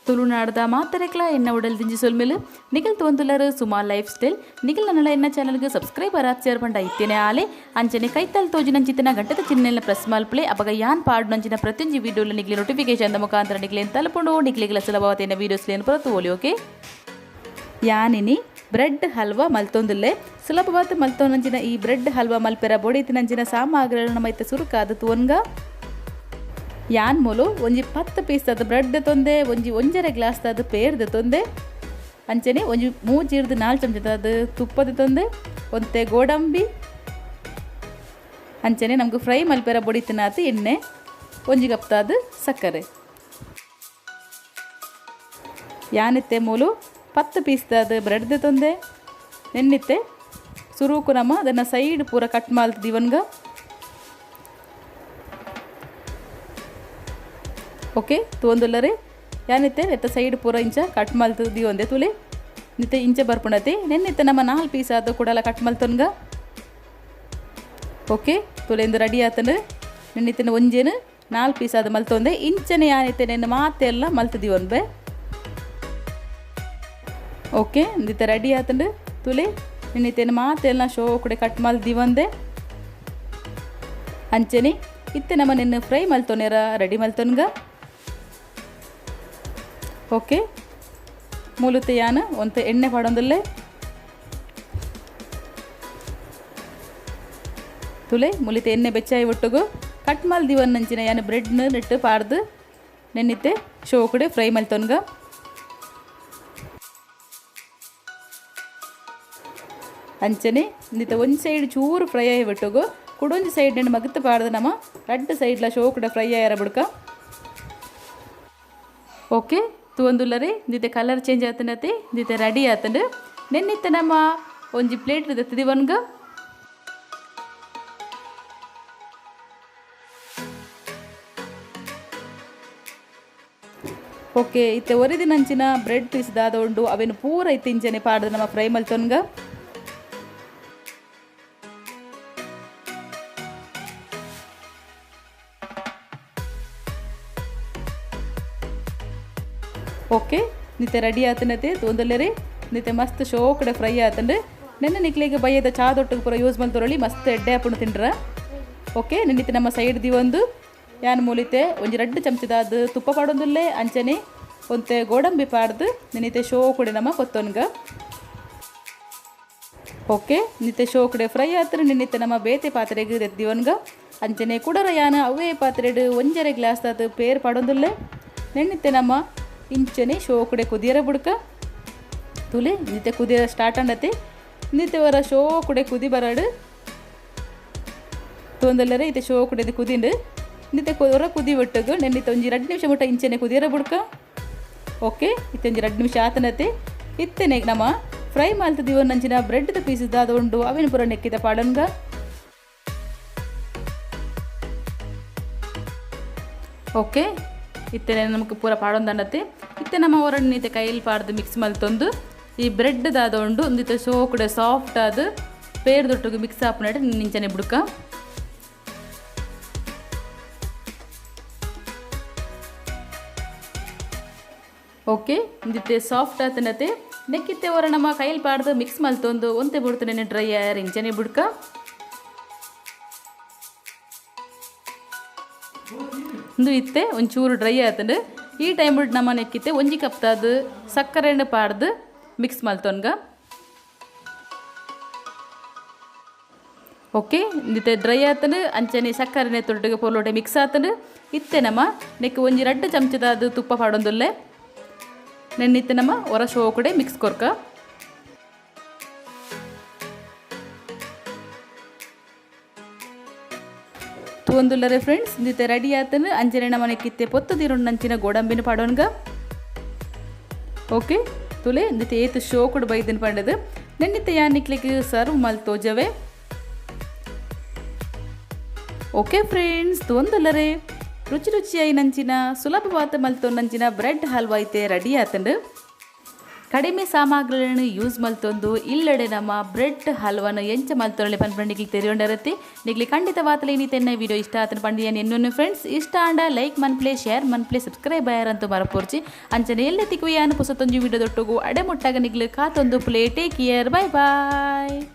ತುಳುನಾಡ್ದ ಮಾತರೆಕ್ಲ ಎನ್ನ ಉಡಲ್ ದಿಂಜಿ ಸೊಲ್ಮೆಲು ನಿಗಲ್ ತೋಂದುಲರ್ ಸುಮಾ ಲೈಫ್ ಸ್ಟೈಲ್. ನಿಗಲ್ ನನ್ನಲ ಎನ್ನ ಚಾನಲ್ಗೆ ಸಬ್ಸ್ಕ್ರೈಬರ್ ಆತ್ಸೇರ್ ಪಂಡ ಇತ್ತೇನೆ ಆಲೆ ಅಂಚನೆ ಕೈತಲ್ ತೋಜಿನಂಚಿತನ ಗಂಟೆದ ಚಿಹ್ನೆಲ್ಲ ಪ್ರೆಸ್ ಮಲ್ಪಲೆ. ಅಪಗ ಯಾನ್ ಪಾಡುನಂಚಿನ ಪ್ರತಿಯೊಂಜಿ ವಿಡಿಯೋಲ ನಿಗ್ಲಿ ನೋಟಿಫಿಕೇಶನ್ ಮುಖಾಂತರ ನಿಗ್ಲೇನ್ ತಲುಪುಂಡು. ನಿಗ್ಲಿಗ್ಲ ಸುಲಭವಾದ ವೀಡಿಯೋಸ್ ಲೇನು ಪುರ ತೂವೊಲಿ. ಓಕೆ, ಯಾನಿನಿ ಬ್ರೆಡ್ ಹಲ್ವಾ ಮಲ್ತೊಂದುಲ್ಲೆ. ಸುಲಭವಾದ ಮಲ್ತೊನಂಚಿನ ಈ ಬ್ರೆಡ್ ಹಲ್ವಾ ಮಲ್ಪೆರ ಬೊಡಿತಿನಂಚಿನ ಸಾಮಗ್ರಿಗಳನ್ನು ಮೈತ ಸುರುಕಾದ ತುವನ್ಗ. ಯಾನ್ ಮೂಲು ಒಂಜಿ 10 ಪೀಸ್ ದಾದ ಬ್ರೆಡ್ ತೊಂದೆ, ಒಂಜಿ 1.5 ಗ್ಲಾಸ್ ದಾದ ಪೇರ್ದ ತೊಂದೆ, ಅಂಚನೆ ಒಂಜಿ 3 4 ಚಮಚದಾದ ತುಪ್ಪದ ತೊಂದೆ, ಒಂತೆ ಗೋಡಂಬಿ, ಅಂಚನೆ ನಮ್ಗೆ ಫ್ರೈ ಮಲ್ಪೆರ ಬೊಡಿತಿನಾತ್ ಎಣ್ಣೆ, ಒಂಜಿ ಕಪ್ತಾದ ಸಕ್ಕರೆ. ಯಾನಿತ್ತೆ ಮೂಲು 10 ಪೀಸ್ ದಾದ ಬ್ರೆಡ್ ತೊಂದೆ. ನೆನ್ನಿತ್ತೆ ಸುರುಕು ನಮ್ಮ ಅದನ್ನು ಸೈಡ್ ಪೂರ ಕಟ್ ಮಲ್ತಿವನ್ಗ. ಓಕೆ, ತೂವೊಂದುಲ್ಲರೆ ಯಾನಿತ್ತೆ ನೆತ್ತ ಸೈಡ್ ಪೂರ ಇಂಚ ಕಟ್ ಮಲ್ತಿದೀವಂದೆ ತುಲೆ ನಿತ್ತೆ ಇಂಚ ಬರ್ಪುಂಡತೆ. ನೆನ್ನಿತ್ತೆ ನಮ್ಮ 4 ಪೀಸ್ ಆದ ಕೂಡಲ ಕಟ್ ಮಲ್ತೊನ್ಗ. ಓಕೆ, ತುಲೆ ಇಂದು ರೆಡಿ ಆತಂಡು. ನೆನ್ನಿತ್ತೆ ಒಂಜೇನು 4 ಪೀಸ್ ಆದ ಮಲ್ತೊಂದೆ. ಇಂಚನೆ ಯಾನಿತ್ತೆ ನೆನ್ನ ಮಾತೆಲ್ಲ ಮಲ್ತಿದೀವನ್ಬೆ. Okay, ಇಂದಿತ್ತೆ ready ಆತಂಡು. ತುಲೆ ನೆನ್ನಿತ್ತೇನು ಮಾತೆಲ್ಲ ಶೋ ಕೂಡ ಕಟ್ ಮಲ್ದಿವಂದೆ. ಅಂಚನೆ ಇತ್ತೆ ನಮ್ಮ ನಿನ್ನ ಫ್ರೈ ಮಲ್ತೊನೇರ ರೆಡಿ ಮಲ್ತೊನ್ಗ. ಓಕೆ, ಮೂಲತೆ ಯಾನ ಒಂತೆ ಎಣ್ಣೆ ಪಾಡೊಂದುಲ್ಲೆ. ತುಲೆ ಮುಲಿತೆ ಎಣ್ಣೆ ಬೆಚ್ಚಾಯಿ ಒಟ್ಟುಗು ಕಟ್ ಮಲ್ದಿವನ್ನಂಚಿನ ಯಾನ ಬ್ರೆಡ್ನ ನೆಟ್ಟು ಪಾಡ್ದು ನೆನ್ನಿತ್ತೆ ಶೋ ಕಡೆ ಫ್ರೈ ಮಲ್ತೊನ್ಗ. ಅಂಚನೆ ಇಂದಿತ್ತೆ ಒಂದು ಸೈಡ್ ಚೂರು ಫ್ರೈ ಆಯಿ ಬಿಟ್ಟುಗು ಕುಡೊಂಜಿ ಸೈಡ್ ನೆಣ್ಣು ಮಗತ್ತು ಪಾಡ್ದು ನಮ್ಮ ರಡ್ಡು ಸೈಡ್ಲ ಶೋ ಕೂಡ ಫ್ರೈ ಆಯಾರ ಬುಡ್ಕ. ಓಕೆ, ತೂವೊಂದುಲ್ಲರೆ ಇಂದಿತ್ತೆ ಕಲರ್ ಚೇಂಜ್ ಆತನತೆ ಇಂದಿತ್ತೆ ರೆಡಿ ಆತಂಡು. ನೆನ್ನಿತ್ತೆ ನಮ್ಮ ಒಂಜಿ ಪ್ಲೇಟ್ ದೆತ್ತಿದಿವನ್ಗ. ಓಕೆ, ಇತ್ತೆ ಒರಿದಿನಂಚಿನ ಬ್ರೆಡ್ ಪೀಸ್ ದಾದ ಉಂಡು ಅವೇನು ಪೂರ ಇತ್ತೆ ಇಂಚನೆ ಪಾಡ್ದು ನಮ್ಮ ಫ್ರೈ ಮಲ್ತೊನ್ಗ. ಓಕೆ, ನಿತ್ತೆ ರೆಡಿ ಆತನತೆ ತೂವೊಂದುಲ್ಲೆರೆ. ನಿತ್ತೆ ಮಸ್ತ್ ಶೋ ಕಡೆ ಫ್ರೈ ಆತಂಡು. ನೆನ್ನೆ ನಿಕ್ಲೆಗ್ ಬಯ್ಯದ ಚಾ ದೊಟ್ಟುಗು ಪೂರ ಯೂಸ್ ಮಲ್ತೊರೊಳಿ ಮಸ್ತ್ ಎಡ್ಡೆ ಆಪುಂಡು ತಿಂಡ್ರ. ಓಕೆ, ನೆನ್ನಿತ್ತೆ ನಮ್ಮ ಸೈಡ್ ದಿವೊಂದು ಯಾನ್ ಮೂಲಿತೆ ಒಂಜಿ 2 ಚಮಚದಾದ ತುಪ್ಪ ಪಾಡೊಂದುಲ್ಲೆ. ಅಂಚನೆ ಒಂತೆ ಗೋಡಂಬಿ ಪಾಡ್ದು ನೆನ್ನಿತ್ತೆ ಶೋ ಕಡೆ ನಮ್ಮ ಕೊತ್ತೊನ್ಗ. ಓಕೆ, ನಿತ್ತೆ ಶೋ ಕಡೆ ಫ್ರೈ ಆತನ ನೆನ್ನಿತ್ತೆ ನಮ್ಮ ಬೇತೆ ಪಾತ್ರೆಗೆ ದೆತ್ತಿವನ್ಗ. ಅಂಚನೆ ಕುಡರ ಯಾನ್ ಅವೇ ಪಾತ್ರೆಡ್ 1.5 ಗ್ಲಾಸ್ ದಾದ ಪೇರ್ ಪಾಡೊಂದುಲ್ಲೆ. ನೆನ್ನಿತ್ತೆ ನಮ್ಮ ಇಂಚನೆ ಶೋ ಕಡೆ ಕುದಿಯರ ಬುಡ್ಕ. ತುಲೆ ನಿತ್ತೆ ಕುದಿಯರ ಸ್ಟಾರ್ಟ್ ಅಂಡತೆ. ನಿತ್ತೆ ವರ ಶೋ ಕಡೆ ಕುದಿ ಬರಡು ತೂವೊಂದುಲ್ಲೆರೆ. ಇತ್ತೆ ಶೋ ಕಡೆ ಕುದಿಂಡು. ನಿತ್ತೆ ಹೊರ ಕುದಿ ಬಿಟ್ಟುಗು ನೆನ್ನಿತ್ತೆ ಒಂಜಿ 2 ನಿಮಿಷ ಮುಟ್ಟ ಇಂಚನೆ ಕುದಿಯರ ಬುಡ್ಕ. ಓಕೆ, ಇತ್ತೆ ಒಂಜಿ 2 ನಿಮಿಷ ಆತನತೆ. ಇತ್ತೆನೆ ನಮ್ಮ ಫ್ರೈ ಮಲ್ತಿದೀವನ್ನಂಚಿನ ಬ್ರೆಡ್ದ ಪೀಸ್ ದಾದ ಉಂಡು ಅವೇನು ಪೂರ ನೆಕ್ಕಿದ ಪಾಡನ್ಗ. ಓಕೆ, ಇತ್ತೆನೆ ನಮಕ್ ಪೂರ ಪಾಡೊಂದಂಡತೆ. ಇತ್ತೆ ನಮ್ಮ ಹೊರಣ್ಣಿತೆ ಕೈಲಿ ಪಾಡ್ದು ಮಿಕ್ಸ್ ಮಲ್ತೊಂದು ಈ ಬ್ರೆಡ್ ದಾದ ಉಂಡು ಒಂದಿತ್ತೆ ಶೋ ಕೂಡ ಸಾಫ್ಟ್ ಆದ ಪೇರ್ ದೊಟ್ಟುಗು ಮಿಕ್ಸ್ ಆಪುನಟ ನಿಂಚನೆ ಬುಡ್ಕ. ಓಕೆ, ಇಂದಿತ್ತೆ ಸಾಫ್ಟ್ ಆತನತೆ. ನೆಕ್ಕಿತ್ತೆ ಹೊರ ನಮ್ಮ ಕೈಲಿ ಪಾಡ್ದು ಮಿಕ್ಸ್ ಮಲ್ತೊಂದು ಒಂತೆ ಬುಡ್ತನೆ ಡ್ರೈ ಆಯರ್ ಇಂಚನೆ ಬುಡ್ಕ. ಇಂದು ಇತ್ತೆ ಒಂಚೂರು ಡ್ರೈ ಆತಂಡು. ಈ ಟೈಮ್ ನಮ್ಮ ನೆಕ್ಕಿತ್ತೆ ಒಂಜಿ ಕಪ್ತಾದ ಸಕ್ಕರೆಯನ್ನು ಪಾಡ್ದು ಮಿಕ್ಸ್ ಮಲ್ತೊನ್ಗ. ಓಕೆ, ಇಂದಿತ್ತೆ ಡ್ರೈ ಆತಂಡು. ಅಂಚನೆ ಸಕ್ಕರೆನೆ ತೊಟ್ಟಿಗೆ ಪೊರ್ಲೋಟೆ ಮಿಕ್ಸ್ ಆತಂಡು. ಇತ್ತೆ ನಮ್ಮ ನೆಕ್ ಒಂಜಿ 2 ಚಮಚದಾದ ತುಪ್ಪ ಪಾಡೊಂದುಲ್ಲೆ. ನೆನ್ನಿತ್ತೆ ನಮ್ಮ ಹೊರ ಶೋ ಕಡೆ ಮಿಕ್ಸ್ ಕೊರ್ಕ. ತೂವೊಂದುಲ್ಲರೆ ಫ್ರೆಂಡ್ಸ್, ಇಂದಿತ್ತೆ ರೆಡಿ ಆತನು. ಅಂಚನೆ ನಮ್ಮ ನೆಕ್ಕಿತ್ತೆ ಪೊತ್ತುದಿರುಣ್ಣಂಚಿನ ಗೋಡಂಬಿನ ಪಾಡೋನ್ಗ. ಓಕೆ, ತುಲೆ ಇಂದಿತ್ತೆ ಏತು ಶೋ ಕೂಡ ಬೈದಿನ ಪಂಡದು. ನೆನ್ನಿತ್ತೆ ಯಾನ್ ನಿಕ್ಲಿಕ್ ಸರ್ವ್ ಮಲ್ತೋಜವೆ. ಓಕೆ ಫ್ರೆಂಡ್ಸ್, ತೂವೊಂದುಲ್ಲರೆ ರುಚಿ ರುಚಿಯಾಯಿ ನಂಚಿನ ಸುಲಭವಾದ ಮಲ್ತೊನ್ನಂಚಿನ ಬ್ರೆಡ್ ಹಲ್ವಾ ಐತೆ ರೆಡಿ ಆತಂಡು. ಕಡಿಮೆ ಸಾಮಗ್ರಿಗಳನ್ನು ಯೂಸ್ ಮಲ್ತೊಂದು ಇಲ್ಲಡೆ ನಮ್ಮ ಬ್ರೆಡ್ ಹಲ್ವನ ಎಂಚ ಮಲ್ತೊನೊಲಿ ಪನ್ಪುನ ನಿಕ್ಲ್ ತೆರಿಯೊಂಡರತ್ತಿ. ನಿಕ್ಲ್ ಖಂಡಿತವಾತಲ ಇನಿ ಎನ್ನ ವಿಡಿಯೋ ಇಷ್ಟ ಆತನ ಪಂಡಿ ಎನ್ನೊನ್ನು ಫ್ರೆಂಡ್ಸ್. ಇಷ್ಟ ಆಂಡ ಲೈಕ್ ಮನ್ಪ್ಲೆ, ಶೇರ್ ಮನ್ಪ್ಲೆ, ಸಬ್ಸ್ಕ್ರೈಬ್ ಆಯರಂತೂ ಮರಪೋರ್ಚಿ. ಅಂಚನೆ ಎಲ್ಲೆ ತಿಕ್ಕುಯಾನು ಪೊಸತೊಂಜಿ ವಿಡಿಯೋ ದೊಟ್ಟುಗು. ಅಡೆ ಮುಟ್ಟಾಗ ನಿಕ್ಲ್ ಕಾತೊಂದು play. Take care, bye bye.